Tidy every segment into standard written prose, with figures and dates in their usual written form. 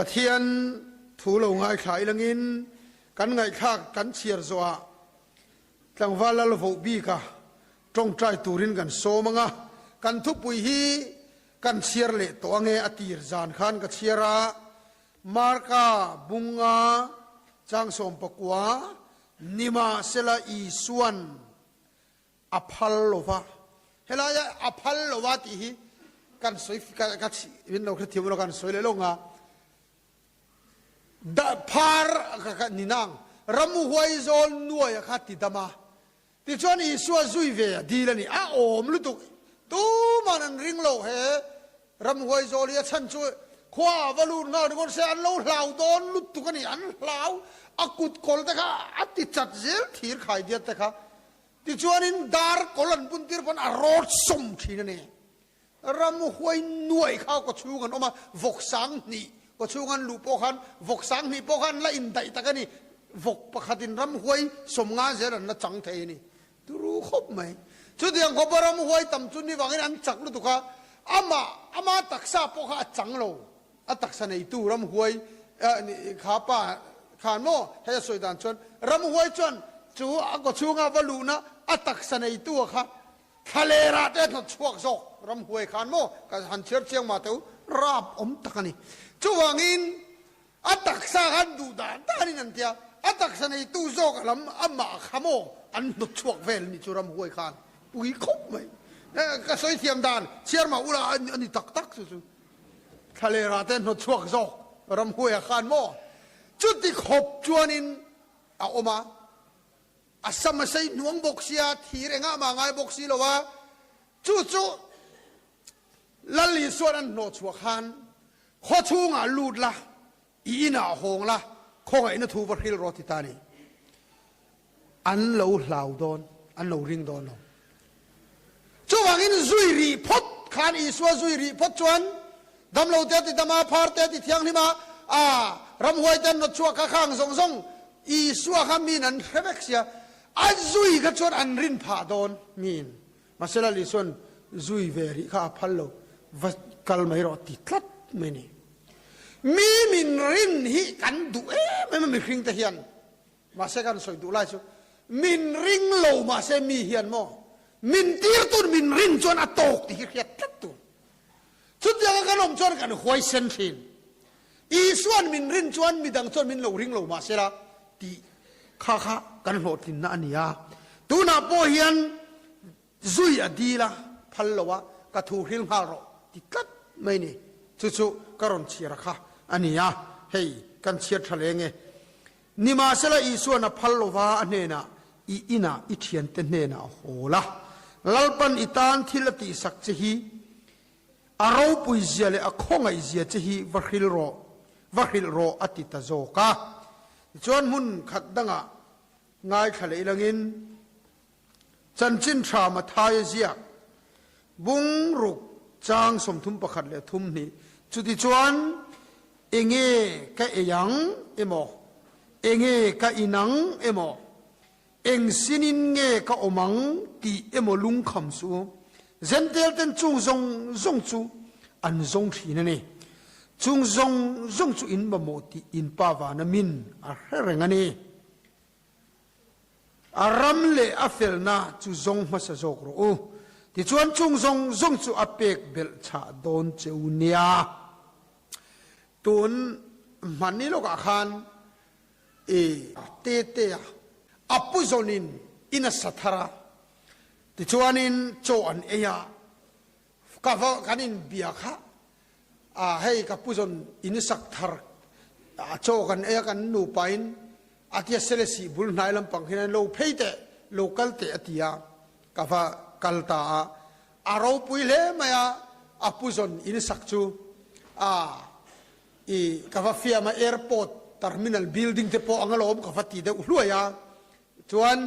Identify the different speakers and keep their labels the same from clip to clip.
Speaker 1: Pathian thu lo ngaithla ilangin kan ngaihthlak kan chhiar zawhah tlangval lal voh bika tawngtai turin kan sawm ang a, kan thupui hi kan chhiar leh tawh ange a tir zan khan ka chhiar a, Marka bunga changsawm pakua nimahsela Isuan A phal lo va, helaia a phal lo va tih hi kan sawi ka min lo hrethiam ula kan sawi leh lo nga da phar ka ni nang ramhuai zawl nuaia kha ti dam a tichuan Isua zui ve a dil a ni a awm lutuk tuman an ring lo he ramhuai zawl hi a chhan chu khua a va lut nghal ringawt se an lo hlau dawn lutuk a ni an hlau a kut kawl te kha a ti chat zel thir khai diat te kha Tichuanin dar kawl an bun tir pawn a rawt sawm thin a ni. Ramhuai nuai kha kaw chhung an awm a, vawk sang hnih kaw chhung an luh pawh khan vawk sang hnih pawh khan la indaih tak a ni. Vawk pakhatin ramhuai sawm nga zel an la chang thei a ni. Turu khawp mai. Chutiang khawpa ramhuai tam chu ni vangin an chak lutuk a, amah ama taksa pawh kha a chang lo. A taksa neitu ramhuai kha pa khan maw hei a sawi dan chuan ramhuai chuan chu a kaw chhunga va luhna a taksa neitu a kha thlalerah te a hnawt chhuak zawk ramhuai khan maw ka han chhiar chiang mah teu rap awm tak a ni. Chuvangin a taksa khan duh dan danin an tia a taksa neitu zawk a lam amah kha maw an hnawt chhuak vel ni chu ramhuai khan pui khawp mai. Ka sawi thiam dan chhiar mah ula a ni tak tak chu chu. Thlalera te hnawt chhuak zawk ramhuaia khan maw chuti khawp chuanin a awm a, a sam a sei hnuang bawk sia, thir engah mah ngai bawk si lo a, chu chu Lal Isuan an hnawh chhuah khan khaw chhungah lut la, i inah hawng la, khawngaihna thu va hril rawh ti ta ni. An lo hlau dawn, an lo ring dawn lo. Chuvangin zui rih phawt khan Isua zui rih phawt chuan damlo te a ti dam a, phar te a ti thianghlim a, a ramhuai te an nawt chhuak kha khang zawng zawng Isua kha miin an hre vek sia, a zui kha chuan an rin phah dawn miin. Mahse Lal Isua'n zui ve rih kha a phal lo, va kal mai rawh ti tlat mai ni. Mi min rin hi kan duh em em a mihring te hian. Mahse kan sawi duh lai chu min ring lo mahse mi hian maw min tir tun min rin chuan a tawk tih hi hriat tlat tur. Chutianga kan awm chuan kan huaisen thin. Isua'n min rin chuan midang chuan min lo ring lo mahse la tih kha kha kan hlawhtlinna a ni a. Tunah pawh hian Zui a dil a, phal lo a, ka thu hril nghal rawh ti tlat mai ni. Chu chu ka rawn chhiar a kha a ni a, hei kan chhiar tha leng e. Nimahsela Isua'n a phal lova a hnenah, I inah i thiante hnenah a hawl a, Lalpan i tan thil a tihsak che hi, a ropui zia leh a khawngaih zia che hi va hril rawh, va hrilh rawh a ti ta zawk a. Tichuan hmun khat dangah ngaithla leh ilangin, Chanchin tha Mathaia ziak bungruk chang 31 leh 32 Chutichuan enge ka ei ang emaw, enge ka in ang emaw, eng sinin nge ka awm ang tih emaw lungkham suh u. Zentel ten chung zawng zawng chu an zawng thin a ni. Chung zawng zawng chu in mamawh tih in Pa vana min a hre reng a ni. A ram leh a felna chu zawng hmasa zawk rawh u. Tichuan chung zawng zawng chu a pek belh chhah dawn che u nia. Tun hmanni lawkah khan i tete a a pu zawnin in a sa thar a, tichuanin chaw an ei a, ka va kan inbia kha a hei ka pu zawn in sak thar a chaw kan ei a kan nupa in a tia selesih bul hnai lampang hian an lo phei teh lo kal teh a ti a ka va kal ta a a ropui hle mai a a pu zawn in sak chu a i ka va fiam a airport terminal building te pawh ang alawm ka va ti deuh hluai a chuan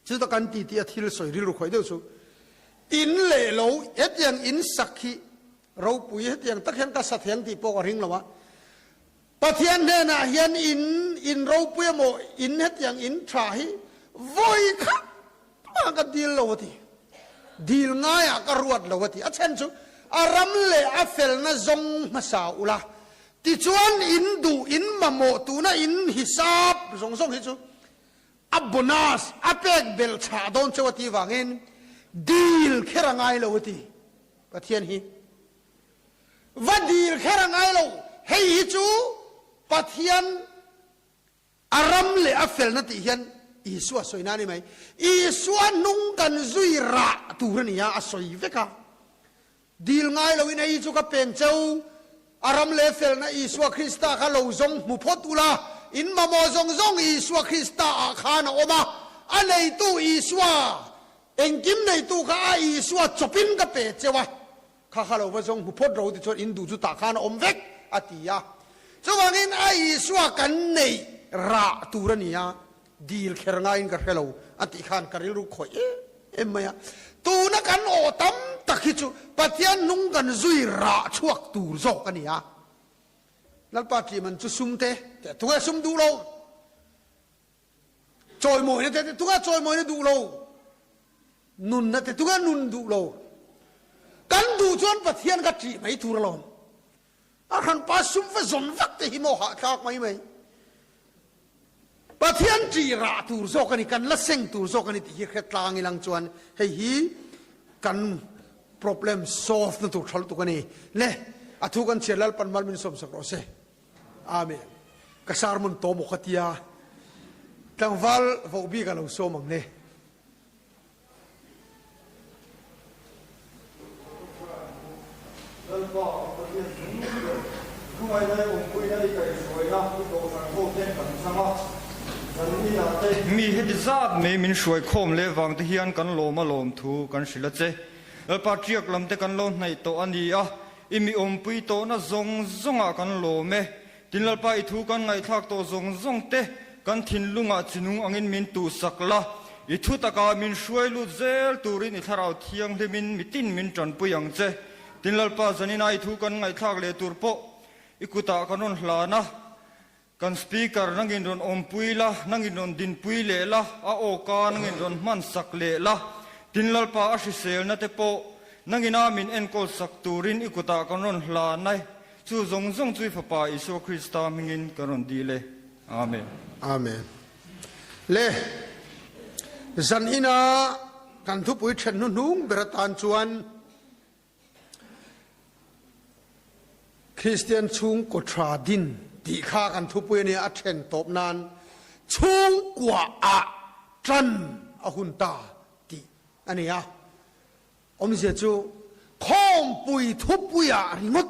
Speaker 1: Chuta kan ti tih a thil sawi rilru khawih deuh chu in leh lo hetiang in sak hi ropui hetiang tak hian ka sa thei ang tih pawh ka ring lo a. Pathian hnenah hian in in ropui emaw in hetiang in tha hi vawi khat mah ka dil lo a ti. Dil ngaiah ka ruat lo a ti. A chhan chu a ram leh a felna zawng hmasa ula. Tichuan in duh, in mamawh tuna in hisap zawng zawng hi chu a bonus a pek belh chhah dawn cheu a tih vangin dil kher a ngai lo a ti Pathian hi. Va dil kher a ngai lo, hei hi chu Pathian A ram leh a felna tih hian Isua sawina a ni mai. Isua hnung kan zui rah tur a ni a, a sawi vek a. Dil ngai loin hei chu ka peng cheu, a ram leh felna Isua Krista kha lo zawng hmu phawt ula, in mamawh zawng zawng Isua Krista ah khan a awm a, a neitu Isua, engkim neitu kha a Isua chawpin ka pe cheu a. Kha kha lo va zawng hmu phawt ro tichuan in duh chu tah khan a awm vek a ti a. Chuvangin a Isua kan neih rah tur a ni a, dil kher ngaiin ka hre lo a tih khan ka rilru khawih em em mai a. Tuna kan aw tam tak hi chu Pathian hnung kan zui rah chhuak tur zawk a ni a. Lalpa ṭih man chu sum te, tunge sum duh lo? Chawimawina te tunge chawimawina duh lo? Nunna te tunge nun duh lo? Kan duh chuan Pathian ka ṭih mai tur alawm. A hranpa sum va zawn vak te hi maw hahthlak mai mai. Pathian ṭih rah tur zawk a ni, kan la seng tur zawk a ni tih hi hre tlang ilang chuan hei hi kan problem solve na tur ṭha lutuk a ni. Le, a thu kan chhiar Lalpan mal min sawmsak rawh se. Amen. Ka sermon tawh maw ka tia. Tlangval voh bik a lo sawm ang ne.
Speaker 2: Lalpa kan Pathian chung ber hmangaihna i awmpuina i kaihhruaina i kohhran ho te kan chang a, zan inah te.
Speaker 3: Mi heti zat mai min hruai khawm leh vang te hian kan lawm a lawm thu kan hrilh a che. Lalpa tiak lam te kan lo hnaih tawh a ni a, I mi awmpui tawhna zawng zawngah kan lawm e. Tin Lalpa i thu kan ngaihthlak tawh zawng zawng te kan thinlungah chinung angin min tuhsak la, i thu takah min hruai lut zel turin i thlarau thianghlimin mitin min tanpui ang che. Tin Lalpa zanina i thu kan ngaihthlak leh tur pawh i kutah kan rawn hlan a. Kan Speaker nangin rawn awmpui la, nangin rawn dinpui leh la, a awka nangin rawn hmansak leh la, tin Lalpa a hriselna te pawh nangina min enkawl sak turin i kutah kan rawn hlan a, chu zawng zawng chu i Fapa Isua Krista hmingin kan rawn dil e. Amen.
Speaker 1: Amen. Le, zan ina kan thupui then hnuhnung ber atan chuan, Kristian chhungkaw tha din tih kha kan thupui a nia, a then tawp nan chhungkua ah tan a hun ta tih a ni a. Awmzia chu khawmpui thupui ah ringawt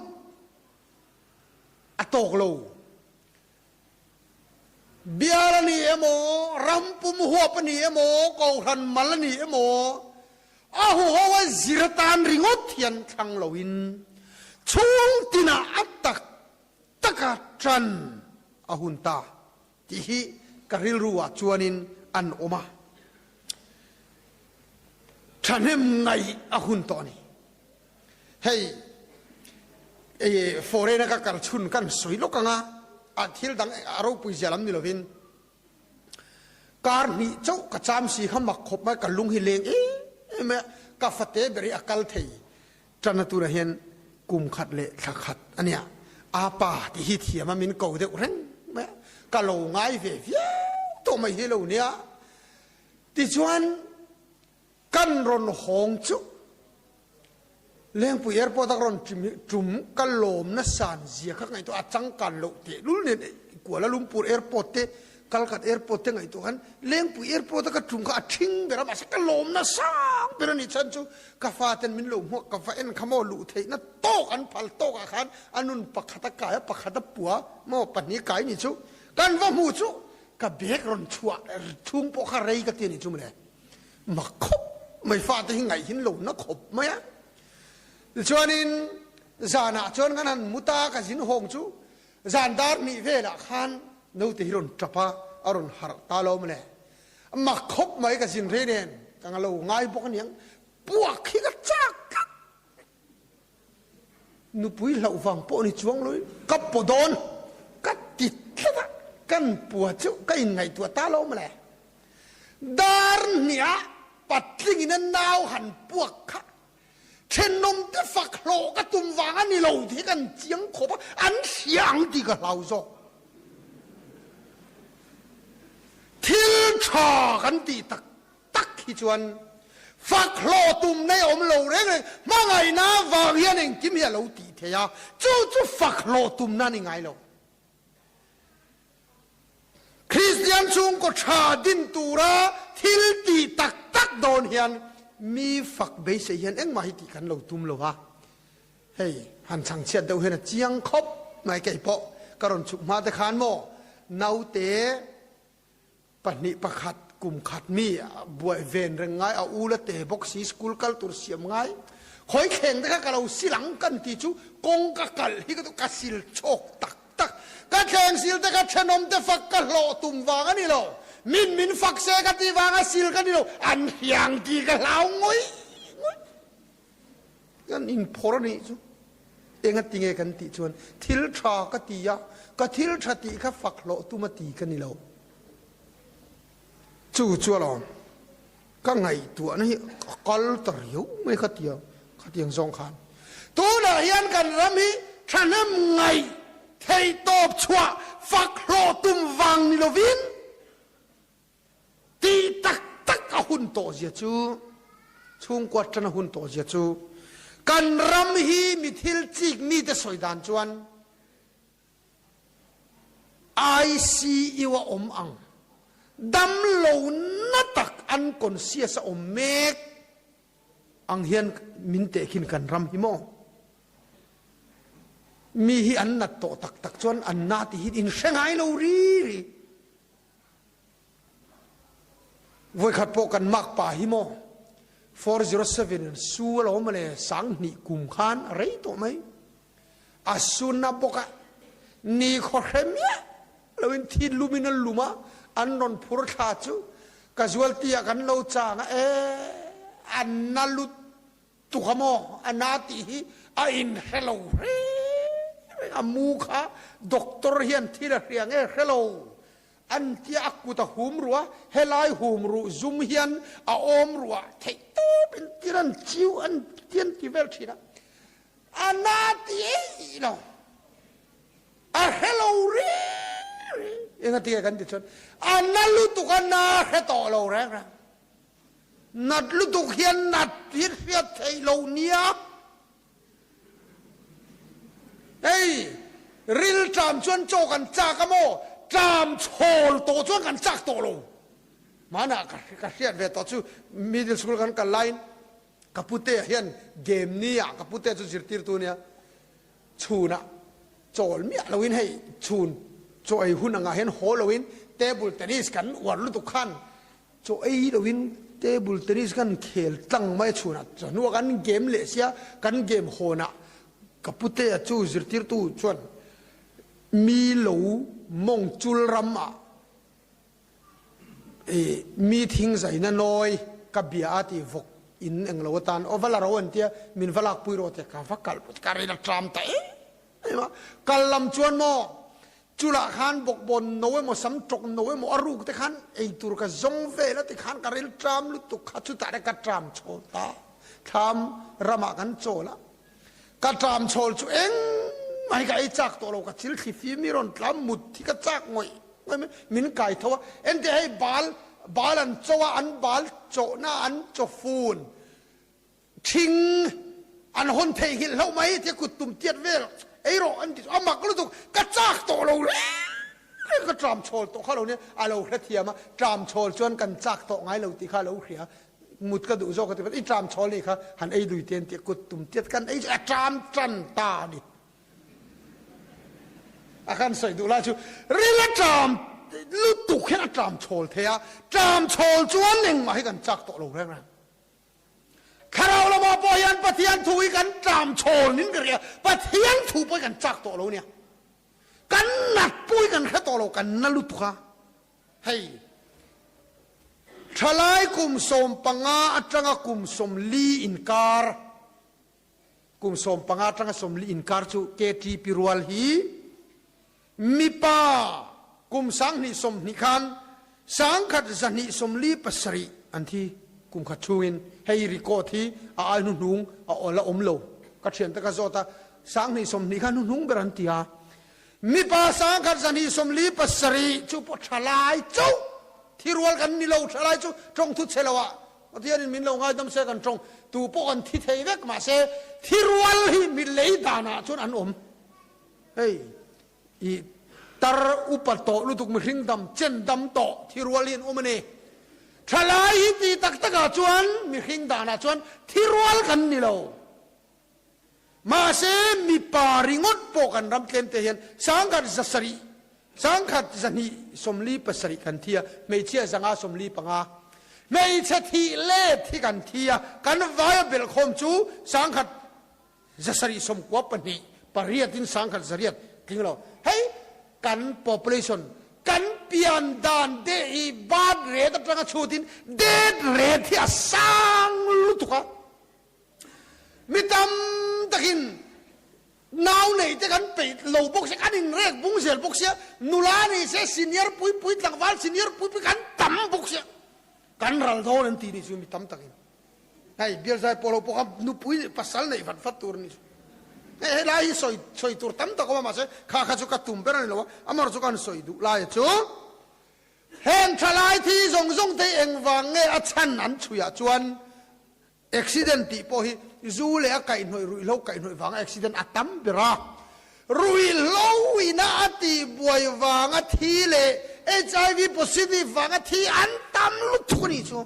Speaker 1: a tawk lo. Bial a ni emaw, ram pum huap a ni emaw, kohhran mal a ni emaw, a huho a zir atan ringawt hian thlang loin chhung tinah a tak taka tan a hun ta tih hi ka rilru ah chuanin an awm a, thahnem ngaih a hun tawh a ni. Hei foreign a ka kal chhun kan sawi lawk ang a, a thil dang a ropui zia lam ni lovin kar hnih chauh ka cham si kha mak khawp mai, ka lung hi leng em em a, ka fate ber hi a kal thei tana tunah hian kum khat leh thla khat a nia, a pa tih hi thiam a min ko deuh reng mai a, ka lo ngai ve viau tawh mai hi lo nia, tichuan Kan rawn hawng chu Lengpui Airport a ka rawn tum ka lawmna san zia kha ka ngaihtuah a changkan loh tehlul nen Kuala Lumpur Airport te Kalkat Airport te ngaihtuah khan Lengpui Airport a ka tum kha a thing ber a mahse ka lawmna sang ber a nih chhan chu ka faten min lo hmuak ka va en kha maw luh theihna tawk an phal tawk ah khan a nun pakhat a kai a pakhat a pua maw pahnih kai ni chu kan va hmuh chu ka bag rawn chhuah chhung pawh kha rei ka ti a nih chu mawle. Mak khawp mai fate hi ngaihin lo na khawp mai a. Tichuanin zanah chuan kan han mu ta ka zin hawng chu zan dar hnih velah khan naute hi rawn tap a, a rawn harh ta lo mawle. Mak khawp mai ka zin rei nen ka lo ngai bawk aniang puak hi ka chak tlat. Nupui hlauh vang pawh ni chuang lo in ka paw dawn ka ti tlat a, kan pua chu ka inngaihtuah ta lo mawle. Dar hniah patling in a nau han puak kha. Thenawmte fak hlawh ka tum vang a ni lo tih hi kan chiang khawp a, an hria ang tih ka hlau zawk. Thil tha kan tih tak tak hi chuan fak hlawh tum nei awm lo reng reng, hmangaihna vang hian engkim hi a lo tih theih a, chu chu fak hlawh tumna a ni ngai lo. Kristian chhungkaw tha din tura thil tih tak tak dawn hian mi fak beisei hian engmah hi tih kan lo tum lo a, hei han chhangchhiat deuh hian a chiang khawp mai kei pawh ka rawn chhuk hma te khan maw naute pahnih pakhat kum khat mi buai ven reng ngai a u la te bawk si school kal tur siam ngai khawi thleng te kha ka lo sil ang kan ti chu kawng ka kalh hi ka ka sil chhawk tak tak ka thleng sil te kha thenawm te fak ka hlawh tum vang a ni lo min min fak se ka tih vang a sil ka ni lo an hiang tih ka hlau ngawih ngawih. Kan inphawrh a nih chu. Enga ti nge kan tih chuan thil tha ka ti a, ka thil tha tih kha fak hlawh tum a ti ka ni lo. Chu chu alawm ka ngaihtuahna hi a kal ta riau mai kha tia khatiang zawng khan. Tunah hian kan ram hi thahnem ngaih theih tawp chhuah fak hlawh tum vang ni lovin, Tih tak tak a hun tawh zia chu, chhungkua tan a hun tawh zia chu, kan ram hi mi thil chik mite sawi dan chuan ICU a awm ang, damlo na tak unconscious a awm mek ang hian min tehkhin kan ram hi maw? Mi hi an nat tawh tak tak chuan an na ti hi in hre ngai lo ri ri. Voikhat pawh kan makpa hi maw 407 in su a lo mawle 2000 kum khan a rei tawh mai. A su na bawk a, ni khaw hre miah loin thi lumin an lum a, an rawn phur thla chu casualty ah kan lo chang a, e an na lut tuk a maw a na tih hi a inhre lo reng reng a, mu kha doctor hian thil a hria nge hre lo an tia a kut a hum ruh a, helai hum ruh zum hian a awm ruh ah theih tawp in tir an chiu an ti an ti vel thin a, a na ti eih lo a hre lo reng reng engatinge kan ti chuan a na lutuk a na hre tawh lo reng reng. Nat lutuk hian nat hi hriat theih lo nia. Hei, ril ṭam chuan chaw kan chak a maw? Ṭam chhawl tawh chuan kan chak tawh lo. Hmanah ka hriat ve tawh chu middle school kan kal laiin ka putea hian game nia ka putea chu zirtirtu nia chhunah chawl miah loin hei chhun chaw ei hun angah hian haw loin table tennis kan uar lutuk khan Chaw ei loin table tennis kan khel tlang mai a chhunah chawhnuah kan game leh sia, kan game hawnah ka putea chu zirtirtu chuan mi lo mawng chul ram ah ih mi thing zaina nawi ka bia a tih vawk in englo atan aw va la ro an tia min va lakpui rawh tia ka va kalh ka ril a tram ta em em a, kal lam chuan maw Chulah khan bawkbawn no emaw sam tawk no emaw a ruk te khan ei tur ka zawng vel a tikhan ka ril tram lutuk kha chutah te ka tram chhawl ta thlam ramah kan chawl a ka tram chhawl chu engmah hi ka ei chak tawh lo ka thil thli fim hi rawn tlam mut hi ka chak ngawih ngawih mai min kai tho a engti hei bal bal an cho a an bal chawhna an chaw fun Thing an hawn theihnghilh hlauh mai tia kut tum tiat vel ei rawh an ti chu a mak lutuk ka chak tawh lo reng reng ka tram chhawl tawh kha lo nia a lo hrethiam a tram chhawl chuan kan chak tawh ngai lo tih kha a lo hria mut ka duh zawk a ti i tram chhawl nih kha han ei lui te an tia kut tum tiat kan ei chu a tram tan ta a ni a kan sawi duh lai chu ril a tram lutuk hian a tram chhawl thei a tram chhawl chuan engmah hi kan chak tawh lo reng reng. Thlarau lamah pawh hian Pathian thu hi kan tlam chhawn in ka ria, Pathian thu pawh hi kan chak tawh lo nia. Kan nat pawh hi kan hre tawh lo, kan na lutuk a. Hei, thalai kum 15 atanga kum 40 inkar, kum 15 atanga 40 inkar chu KTP rual hi mipa kum 2020 khan 1147 an thi. Kum khat chhungin hei record hi a ai hnuhnung a la awm lo. Ka thiante ka zawt a, 20 20 kha hnuhnung ber an ti a. Mipa 1000 247 chu pawh thalai chauh thi rual kan ni lo, thalai chu tawng thu chhe lo ah Pathianin min lo ngaidam se kan tawng tu pawh kan thi thei vek mahse thi rual hi mi lei danah chuan an awm. Hei I tar upa tawh lutuk mihring dam chen dam tawh thi rual hi an awm a ni. Thalai hi ti tak takah chuan mihring danah chuan thi rual kan ni lo. Mahse mipa ringawt pawh kan ram tlem te hian 1000 700, 1000 277 kan thi a, hmeichhia 500 45. Hmeichhe thih let hi kan thi a, kan vaia belhkhawm chu 1000 792, pariatin 10 100 tling lo. Hei kan population, kan pian dan te hi birth rate atanga chhutin death rate hi a sang lutuk a. Mi tam takin nau nei te kan peih lo bawk sia, kan inrek bung zel bawk sia, nula nei se senior pui pui, tlangval senior pui pui kan tam bawk sia. Kan ral dawn an ti nih chu mi tam takin. Hei bial zai pawh lo pawh kha nupui pasal neih vat vat tur a ni. Hei helai hi sawi sawi tur tam tak awm a mahse kha kha chu ka tum ber a ni lo a, amaherawhchu chu kan sawi duh lai chu heng thalai thi zawng zawng te hi engvang nge a chhan an chhuiah chuan accident tih pawh hi zu leh a kaihhnawih ruihhlo kaihhnawih vanga accident a tam ber a, ruihhlo ina a tihbuai vanga thi leh HIV positive vanga thi an tam lutuk a nih chu.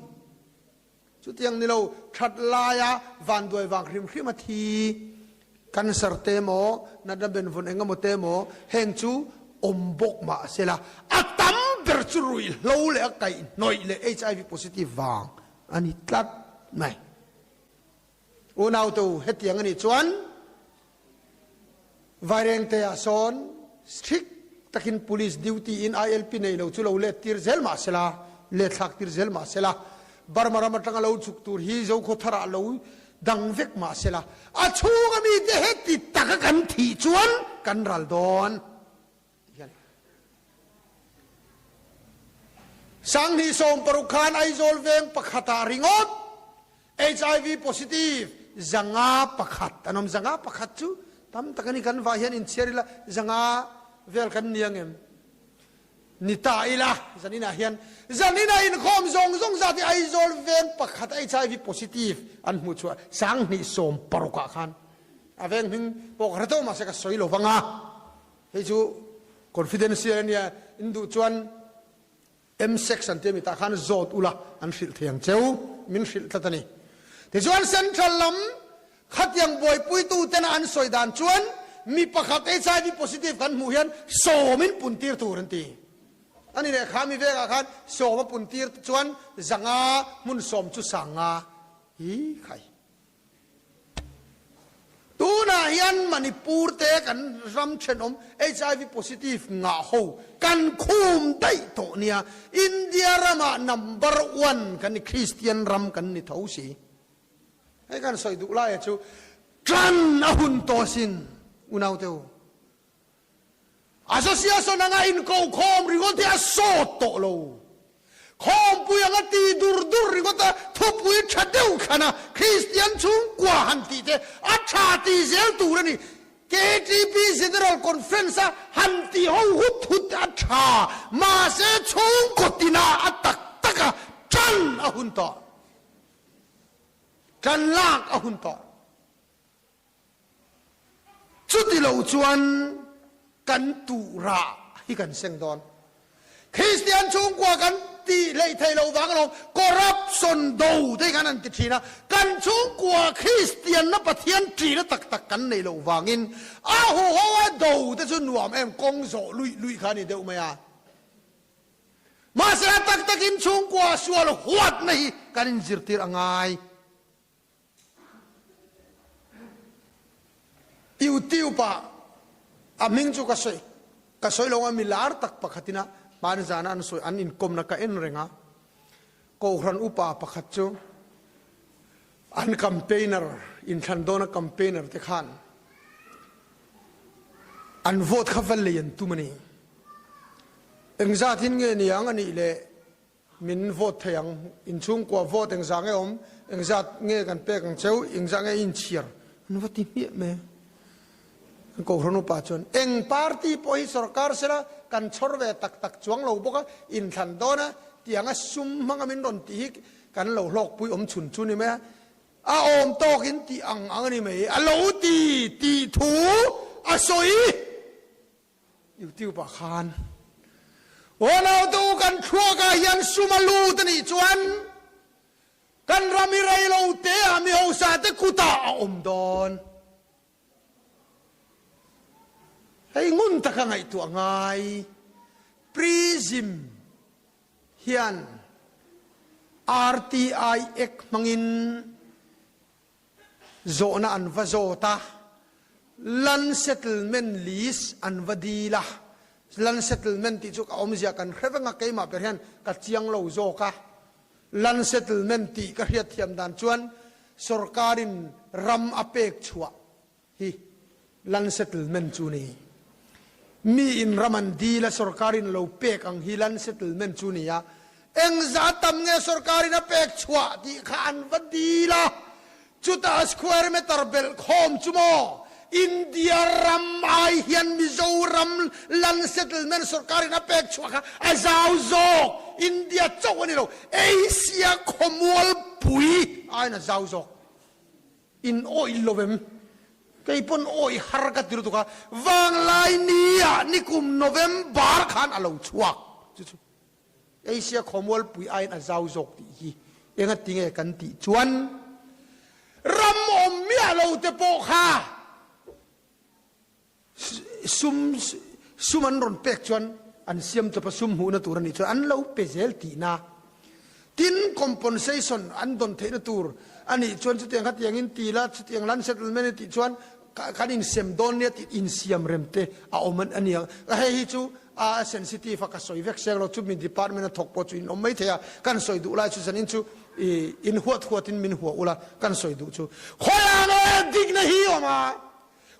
Speaker 1: Chutiang ni lo, that laia vanduai vang hrim hrim a thi, cancer te emaw, natna benvawn eng emaw te emaw, heng chu awm bawk mah se la, a tam ber chu ruihhlo leh a kaihhnawih leh HIV positive vang a ni tlat mai. Unaute u, hetiang a nih chuan Vairengte-ah sawn strict takin police duty in ILP nei lo chu lo let tir zel mah se la, let thlak tir zel mah se la, Burma ram atanga lo chhuk tur hi Zokhaw tharah lo dang vek mah se la, a chhunga mite heti taka kan thih chuan kan ral dawn. 2016 khan Aizawl veng pakhatah ringawt HIV positive 501 an awm. 501 chu tam tak a ni. Kan vah hian inchhiar ila 500 vel kan ni ang em? Ni ta ila zaninah hian zaninah inkhawm zawng zawng zat hi Aizawl veng pakhat HIV positive an hmuh chhuah 2016 ah khan a veng hming pawh ka hre tawh mahse ka sawi lo vang a. Hei chu confidential a nia, in duh chuan M-sex an ti a mi tah khan zawt ula an hrilh thei ang cheu, min hrilh tlat a ni. Tichuan Central lam khatiang buaipuitu tena an sawi dan chuan mi pakhat HIV positive kan hmuh hian sawmin puntir tur an ti. Ani leh kha mi vengah khan sawm a puntir chuan 500 hmun sawm chu 500 hi khai. Tunah hian Manipur te kan ram thenawm HIV positive ngah ho kan khum daih tawh nia. India ramah number one kan ni, Christian ram kan ni tho si. Hei kan sawi duh laia chu tan a hun tawh asin unaute u. Association anga inkohkhawm ringawt hi a sawt tawh lo. Khawmpui anga ti dur dur ringawt a thupui tha deuh thlan a Kristian chhungkua han tih te a tha ti zel tur a ni. KTP General Conference a han ti ho hut hut a tha, mahse chhungkaw tinah a tak tak a tan a hun tawh. Tan lak a hun tawh. Chuti lo chuan kan tuh rah hi kan seng dawn. Kristian chhungkua kan tih hleih theih loh vang alawm corruption do te khan an ti thin a, kan chhungkua Kristianna Pathian ṭihna tak tak kan neih loh vangin a huho a do te chu nuam em kawng zawh luih luih kha a ni deuh mai a. Mahse a tak takin chhungkua sual huatna hi kan inzirtir a ngai. YouTube ah a hming chu ka sawi ka sawi lo a mi lar tak pakhatin a hmani zana an sawi an inkawmna ka en reng a Kohhran upa pakhat chu an campaigner inthlan dawna campaigner te khan an vote kha va lei an tum a ni. Engzatin nge niang a nih le? Min vote thei ang, inchhungkua vote engzah nge awm, engzat nge kan pek ang cheu, engzah nge i inchhiar an va ti hmiah mai a. Kan Kohhran upa chuan eng party pawh hi sorkar sela kan chhawr ve tak tak chuang lo bawk a, inthlan dawn a, tianga sum hmanga min rawn tih hi kan lo hlawkpui awm chhun chu ni mai a, a awm tawkin tih ang ang a ni mai, a lo ti tih thu a sawi. YouTube ah khan Unau te u kan thluak ah hian sum a lut a nih chuan kan ram hi rei lo te ah mi hausa te kut ah a awm dawn. Hei ngun taka ngaihtuah ngai Prism hian RTI Act hmangin Zawhna an va zawt a, Land Settlement List an va dil a. Land Settlement tih chu ka awmzia kan hre veng a, keimah ber hian ka chiang lo zawk a. Land Settlement tih ka hriatthiam dan chuan sorkarin ram a pek chhuah hi Land Settlement chu ni. Mi in ram an dil a, sorkarin lo pek ang hi Land Settlement chu ni a. Engzah tam nge sorkarin a pek chhuah tih kha an va dil a, chutah square meter belh khawm chu maw India ram ai hian Mizoram Land Settlement sorkarin a pek chhuah kha a zau zawk, India chauh a ni lo, Asia khawmualpui aiin a zau zawk. In awih lo em? Kei pawn awih har ka ti lutuk a, Vanglai nia nikum November khan a lo chhuak chu chu Asia khawmualpui aiin a zau zawk tih hi enga tinge kan tih chuan ram awm miah lo te pawh kha Sum sum an rawn pek chuan an siam chawp a, sum hmuhna tur a nih chuan an lo pe zel tihna. Tin, compensation an dawn theihna tur a nih chuan chutiang khatiangin ti la, chutiang land settlement i tih chuan kan insem dawn nia tih insiam rem te a awm a ni ang. Hei hi chu a sensitive a, ka sawi vek seng lo, chumi department a thawk pawh chu in awm mai thei a, kan sawi duh lai chu zanin chu in huat huatin min hua ula, kan sawi duh chu khawiah nge dikna hi awm a?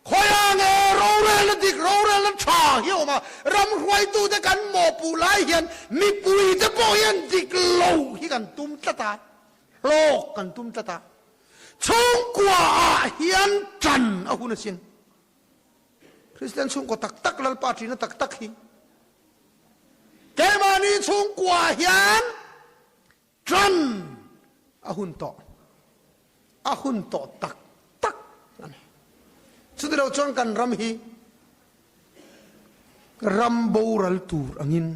Speaker 1: Khawiah nge rorelna dik, rorelna tha hi a awm a, ram hruaitute kan mawhpuh lai hian mipuite pawh hian dik lo hi kan tum tlat a, hlawk kan tum tlat a, chhungkua ah hian tan a hun asin. Kristian chhungkaw tak tak, Lalpa ṭihna tak tak hi keimahni chhungkua ah hian Ṭan a hun tawh, a hun tawh tak tak a ni. Chutilo chuan kan ram hi ram boral tur angin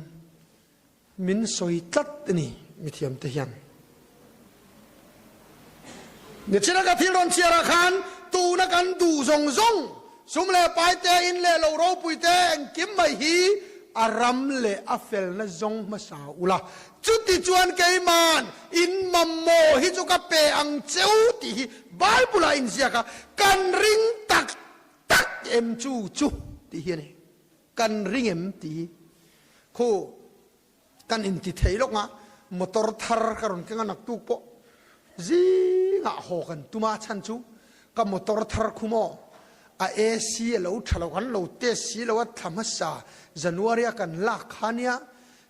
Speaker 1: min sawi tlat a ni mithiamte hian. Nichina ka thil rawn chhiarah khan tuna kan duh zawng zawng sum leh pai te, in leh lo ropui te engkim mai hi a ram leh a felna zawng hmasa ula. Chuti chuan keiman in mamawh hi chu ka pe ang cheu tih hi Bible ah inziak a, kan ring tak tak em chu chu tih hi a ni. Kan ring em tih hi khu Kan inti thei lawk a, motor thar ka rawn keng a naktuk pawh zingah haw kan tum a, chhan chu ka motor thar khu maw a AC a lo tha lo, kan lo test si lo a, thla hmasa January a kan lak kha nia,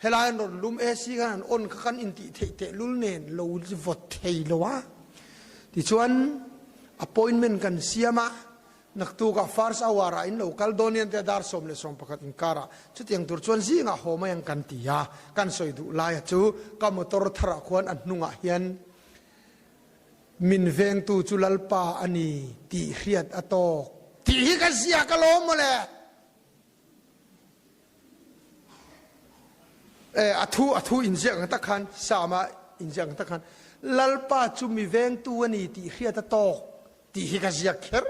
Speaker 1: helai an rawn lum AC khan an on kha kan intih theih tehlul nen lo vawt thei lo a, tichuan appointment kan siam a. Naktukah first hour ah in lo kal dawn hian te dar 11 inkar ah chutiang tur chuan zingah haw mai ang kan ti a, kan sawi duh laia chu ka motor tharah khuan a hnungah hian min vengtu chu Lalpa a ni tih hriat a tawk tih hi ka ziak alawm mawle. E, a thu a thu inziak ang tak khan Sama inziak ang tak khan Lalpa chu mi vengtu a ni tih hriat a tawk tih hi ka ziak kher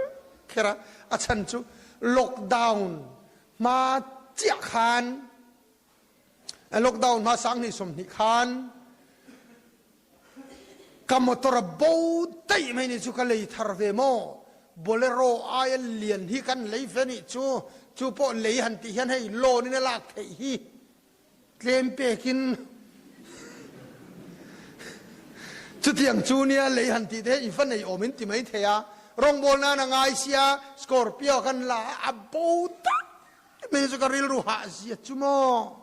Speaker 1: kher a, a chhan chu lockdown hma chiah khan lockdown hma 2020 khan ka motor a bo daih mai ni chu ka lei thar ve maw bolero aia lian hi kan lei ve nih chu chu pawh lei han tih hian hei loan in a lak theih hi Tlem pekin chutiang chu nia lei han tih te i va nei awm in ti mai thei a, rawngbawl nan a ngai sia Scorpio kan la a, a bo tak mai chu ka rilru hah zia chu maw.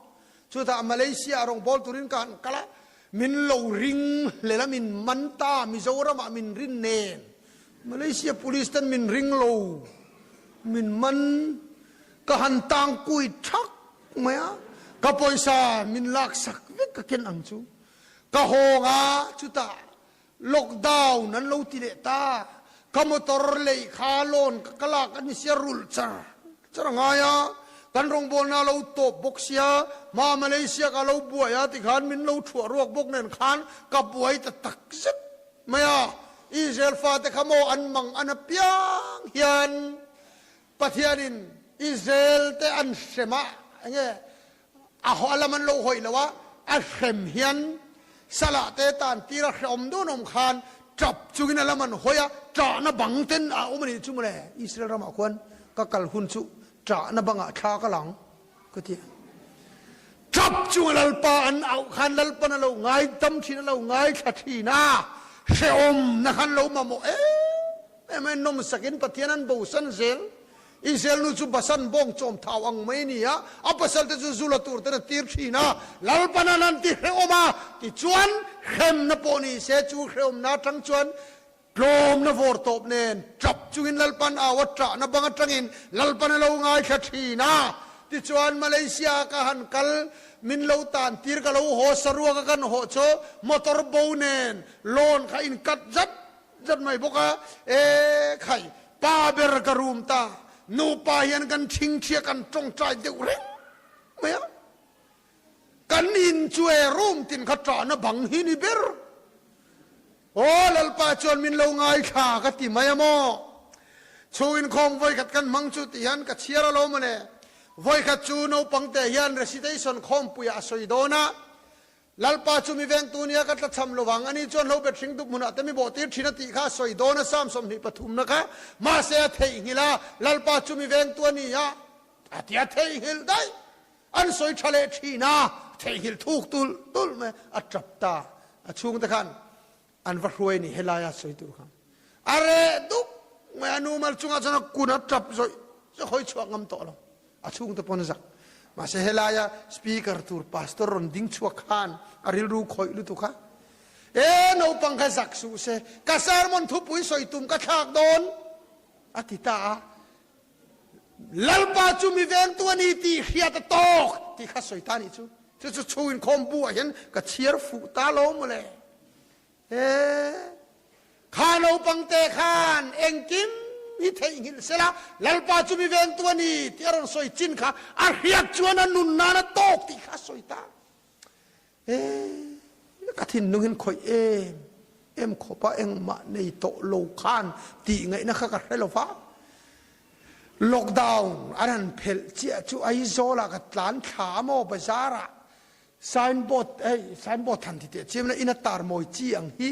Speaker 1: Chutah Malaysia ah rawngbawl turin ka han kal a, Min lo ring hlel a min man ta Mizoram ah min rin nen Malaysia police ten min ring lo min man ka han tang kui thak mai a ka pawisa min lak sak vek ka ken ang chu ka hawng a chutah lockdown an lo ti leh ta ka motor lei kha loan ka lak a ni sia rulh char char a ngai a, kan rawngbawlna a lo tawp bawk sia, hma Malaysia ka lo buai a tikhan min lo thuah ruak bawk nen khan ka buai ta tak zet mai a, Israel fate kha maw an mang an apiang hian Pathianin Israel te an hrem a, enge A haw lam an lo hawih lo a, a hrem hian salah te tan tir a hrehawm dun awm khan tap chungin a lam an hawi a, ṭahna bang ten a awm a nih chu mawle. Israel ramah khuan ka kal hun chu ṭahna bangah thla ka lang ka ti a. Tap chunga Lalpa an auh khan Lalpan a lo ngaidam thin, a lo ngaithla thin a, hrehawmna khan lo mamawh em em a, nawmsakin Pathian an bosan zel. Israel nu chu Basan bawng chawm thau ang mai a ni a, a pasalte chu zu la tur ten a tir thin a, Lalpan an han ti hrehawm a, tichuan hremna pawh ni se chu hrehawmna atang chuan tlawmna vawr tawp nen tap chungin Lalpan au a tahna bang atangin Lalpan a lo ngaithla thin a, tichuan Malaysia ka han kal min lo tan tir ka lo haw saruak a kan haw chu motor bo nen loan kha in cut zat Zat mai bawk a, E khai, pa ber ka rum ta, nupa hian kan thingthia kan tawngtai deuh reng mai a, kan in chu e room tin kha ṭahna bang hi ni ber. Aw Lalpa chuan min lo ngaithla ka ti mai a maw? Chhung inkhawm vawikhat kan hmang chu tih hian ka chhiar alawm mawle. Vawikhat chu naupang te hian recitation khawmpuiah a sawi dawn a, Lalpa chu mi vengtu nia ka tlachham lovang, ani chuan hlo bet hring dup hmunah te mi bawhtir thin a tih kha a sawi dawn a, Psalm 23 na kha mahse a theihnghilh a, Lalpa chu mi vengtu a ni a, a ti a theihnghilh daih, an sawi tha leh thin a, theihnghilh thuk tulh tulh mai, a tap ta, a chhungte khan an va hruai a ni helaia sawi tur khan a reh dup mai a nu mal chungah chuan a kun a tap zawih zawih hawi chhuak ngam tawh lo a chhungte pawn a zak mahse helaia speaker tur pastor rawn ding chhuak khan a rilru khawih lutuk a e naupang kha zak suh se ka sermon thupui sawi tum ka thlak dawn a ti ta a Lalpa chu mi vengtu a ni tih hriat a tawk tih kha sawi ta nih chu. Chu chu chhung inkhawm bu ah hian ka chhiar fuh ta lo mawle. He kha naupang te khan engkim hi theihnghilh sela Lalpa chu mi vengtu a ni tih a rawn sawi chin kha a hriat chuan a nun nan a tawk tih kha a sawi ta. E, ka thinlung hian khawih em em khawpa engmah nei tawh lo khan tih ngaihna kha ka hre lo va. Lockdown an han phelh chiah chu Aizawlah ka tlan thla a maw bazarah signboard hei signboard han ti teh chiam ila ina tar mawi chi ang hi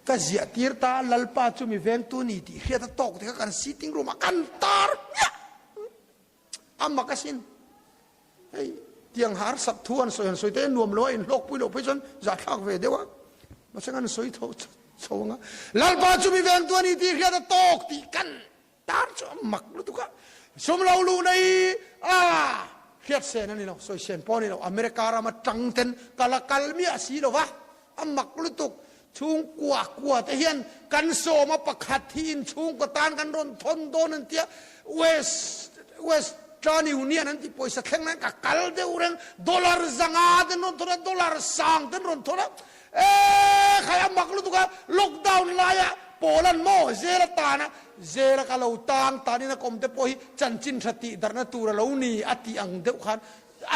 Speaker 1: ka ziah tir ta Lalpa chu mi vengtu ni tih hriat a tawk te kha kan sitting room ah kan tar hmiah. A mak asin. Hei tiang har sat thu an sawi han sawi te nuam lo a in hlawk pui loh phei chuan zahthlak ve deuh a. Mahse an sawi tho chho anga. Lalpa chu mi veng tu ani tih hriat a tawk tih kan tar chu a mak lutuk a. Sum lo luh na hi a hriat sen a ni lo, sawi sen pawh a ni lo. America ram atang ten ka la kal miah si lo va. A mak lutuk. Chhungkua kua te hian kan sawm a pakhat hi in chhungkaw tan kan rawn thawn dawn an tia West Western Union an ti pawisa thleng lai ka kal deuh reng dollar zanga ten rawn thawn a dollar sang ten rawn thawn a e khai a mak lutuk a lockdown laia pawl an maw zel a tan a zel a ka lo tang tanin a kawm te pawh hi chanchin tha tih darhna tur a lo ni a tih ang deuh khan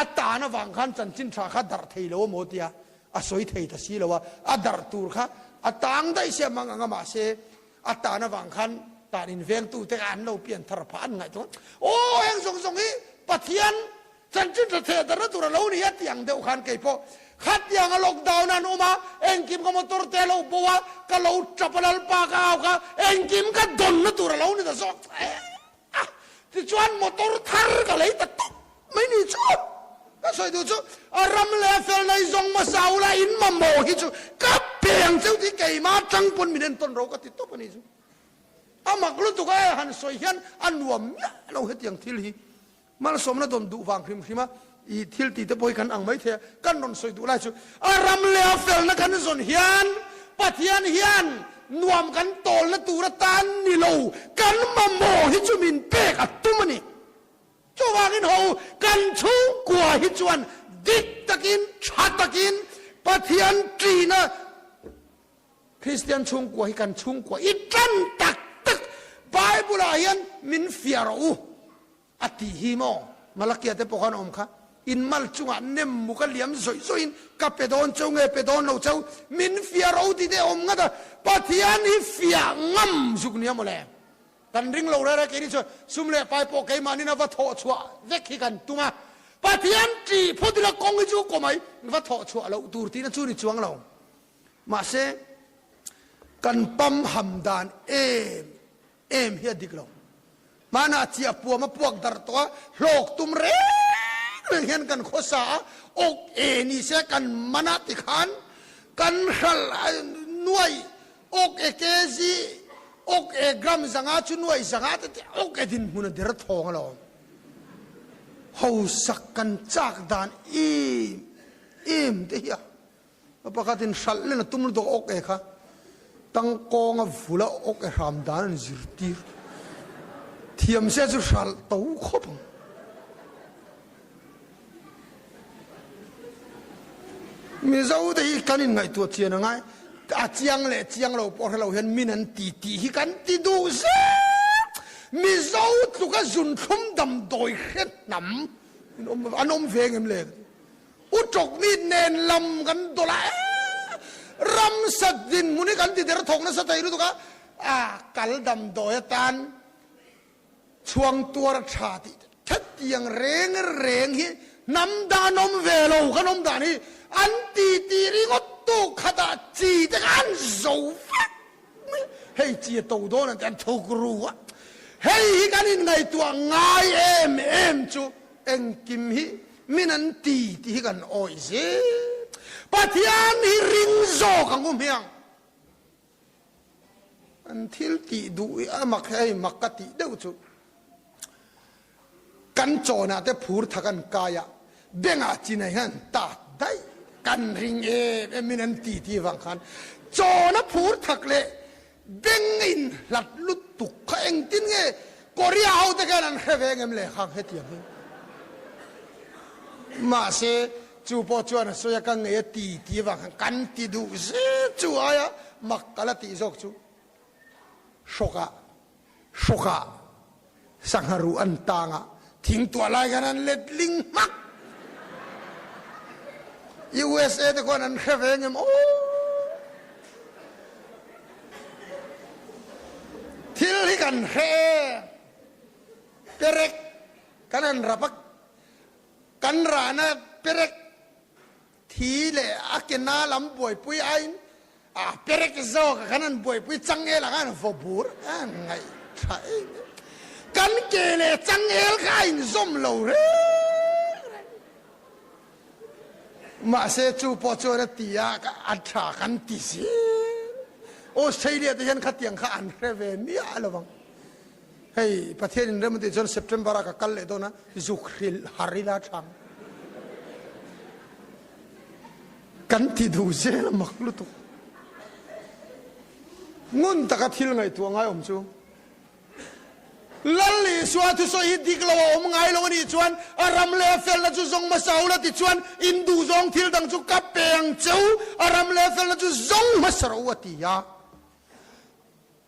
Speaker 1: a tan avang khan chanchin tha kha darh thei lo a maw tia A sawi thei ta si lo a, a darh tur kha a tang daih sia mang ang a mahse a tan avang khan tan invengtu te kha an lo pian thar phah an ngaihtuah aw heng zawng zawng hi Pathian chanchin tha theh darhna tur a lo ni a tih ang deuh khan kei pawh khatiang a lockdown an awm a engkim ka motor te a lo bo a ka lo tap a lalpa ka au kha engkim ka dawnna tur a lo ni ta zawk a tichuan motor thar ka lei ta tawp mai ni chu ka sawi duh chu a ram leh a fel nei zawng hmasa ula in mamawh hi chu ka peng cheu tih keimah atang pawn min entawn ro ka ti tawp a ni chu a mak lutuk a han sawi hian a nuam miah lo hetiang thil hi malsawmna dawn duh vang hrim hrim a. I thil tih te pawh hi kan ang mai thei a, kan rawn sawi duh lai chu a ram leh a felna kan zawn hian Pathian hian nuam kan tawlna tur atan ni lo, kan mamawh hi chu min pek a tum a ni. Chuvangin ho kan chhungkua hi chuan dik takin, tha takin Pathian ṭihna Kristian chhungkua hi kan chhungkua i ṭan tak tak Bible ah hian min fiah rawh u. A tih hi maw? Malakia te pawh khan a awm kha. In mal chungah nem muk a liam zawih zawihin ka pe dawn cheu nge pe dawn lo cheu, min fiah ro ti te awm ngat a, Pathian hi fiah ngam zuk nia mawle. Kan ring lo rere keini chuan sum leh pai pawh keimahnin a va thawh chhuah vek hi kan tum a, Pathian ṭih phawt ila kawng hi chu kaw mai va thawh chhuah loh tur tihna chu ni chuang lo. Mahse, kan pamham dan em em hi a dik lo. Hmanah chiah puam a puak darh tawh a, hlawk tum reng reng hian kan khawsa a, awk e ni se kan man a tikhan kan hralh nuai awk e kg, awk e gram zanga chu nuai zanga te te awk e dinhmun a der thawng alawm. Hausak kan chak dan em em te hi a. Pakhatin hralh len a tum lutuk awk e kha tangkawnga vula awk e hram dan an zirtir thiam se chu hralh to khawp ang. Mizo te hi kan inngaihtuah chian a ngai, a chiang leh chiang lo pawh hre lo hian min an ti tih hi kan ti duh zel. Mizo tluka zunthlum damdawi hre hnam an awm ve ngem le? U Tawkmit nen lam kan dawlh a, ramsa dinhmun hi kan ti der thawk nasa thei lutuk a, a kal damdawi atan chhuang tuar a tha tih hetiang reng reng hi hnam dan awm ve lo kan awm dan hi an ti ti ringawt tu khatah chi te kha an zo vek mai hei chi a to dawn an ti an thuk ru a, hei hi kan inngaihtuah ngai em em chu engkim hi Min an ti tih hi kan awih zel. Pathian hi ring zawk ang u hmiang. An thil tih duh hi a mak hei mak ka tih deuh chu. Kan chawnah te phur thak an kai a, bengah chinai hian an tat daih. Kan ring em em min an ti tih vang khan chawna phur thak leh Beng in hlat lutuk kha engtin nge Korea ho te khan an hre ve ngem le khang hetiang hi. Mahse chu pawh chuan a sawi a ka ngei a ti ti avang khan kan ti duh zel chu aia mak ka la tih zawk chu hrawkah hrawkah sangha ruh an tang a thing tuah lai khan an let ling hmak. USA te khuan an hre ve ngem aw. Thil hi kan hre e. Perek kan han rap a, kan rahna perek Thi leh a ke na lam buaipui aiin a perek zawk a khan an buaipui changel ah khan vaw bur a ngaih tha em em. Kan ke leh changel kha a inzawm lo reng reng. Mahse chu pawh chuan a ti a, a tha kan ti zel. Australia te hian khatiang kha an hre ve miah lo vang. Hei Pathian in rem a tih chuan September ah ka kal leh dawn a, zuk hrilh har ila thang. Kan ti duh zel a mak lutuk. Ngun taka thil ngaihtuah ngai awm chu. Lal Isua thusawi hi dik lo a awm ngai lo a nih chuan a ram leh a felna chu zawng hmasa ula ti chuan in duh zawng thil dang chu ka pe ang cheu, a ram leh a felna chu zawng hmasa rawh u a ti a.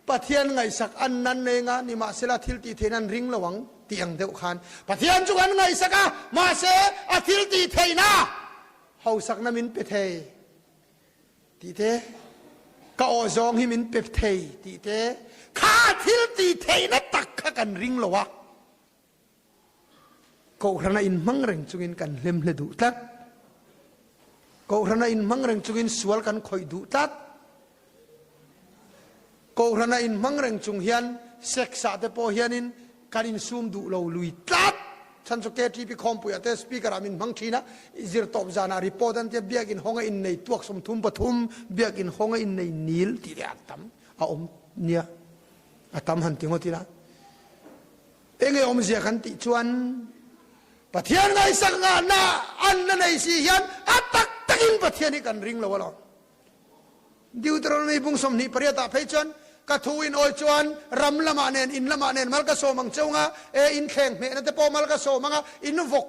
Speaker 1: Pathian ngaihsak an nan reng a, nimahsela thil tih theihna an ring lo ang tih ang deuh khan Pathian chu kan ngaihsak a, mahse a thil tih theihna hausakna min pe thei tih te, ka aw zawng hi min pe thei tih te, kha thil tih theihna tak kha kan ring lo a. Kohhrana inhmang reng chungin kan hlemhle duh tlat. Kohhrana inhmang reng chungin sual kan khawih duh tlat. Kohhrana inhmang reng chung hian sex ah te pawh hianin kan insum duh lo lui tlat. Chhan chu KTP khawmpuiah te speaker ah min hmang thin a, zirtawp zanah report an tia biakin hawnga innei tuak 33, biakin hawnga innei nil tih leh a tam a awm nia. A tam han ti ngawt ila. Enge awmzia kan tih chuan. Pathian ngaihsak ngahna an la nei si hian a tak takin Pathian hi kan ring lo alawm. Deuteronomy bung 28 ah phei chuan ka thu in awi chuan ram lamah nen in lamah nen mal ka sawm ang cheu nga e in thleng hmehna te pawh mal ka sawm ang a in vawk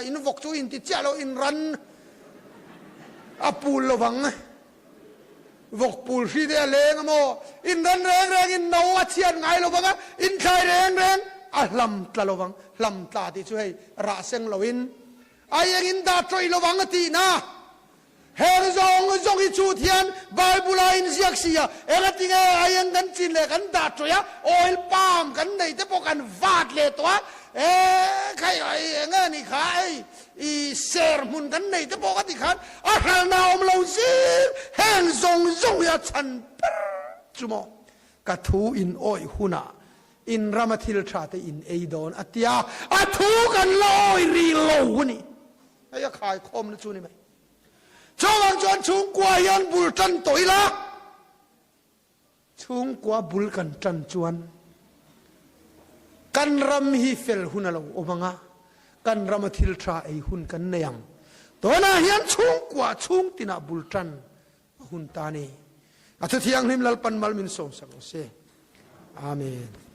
Speaker 1: in vawk chu in ti chiah lo in ran a pul lovang. Vawk pul hri te a leng a maw? In ran reng reng in no a chhiat ngai lo vang a, in thlai reng reng a hlam tla lo vang. Hlam tla tih chu hei rah seng lo in a eng in dah tawih lo vang a tih na. Heng zawng zawng hi chhut hian Bible a inziak si a, engatinge a eng kan chin leh kan dah tawih a, oil palm kan nei te pawh kan vat leh tawh a, e khai enge ni kha hei I ser hmun kan nei te pawh ka ti khan a hralna awm lo zir heng zawng zawng hi a chhan ber chu maw ka thu in awih hunah in rama thil tha te in ei dawn a tia a thu kan la awih rih lo a ni. Hei a khaikhawmna chu ni mai. Chuvang chuan chhungkua hian bul tan tawh ila. Chhungkua bul kan ṭan chuan kan ram hi fel hun a lo awm ang a, kan rama thil ṭha ei hun kan nei ang. Tunah hian chhungkua chhung tinah bul ṭan a hun ta a ni. A Thuthianghlim Lalpan mal min sawmsak rawh se. Amen.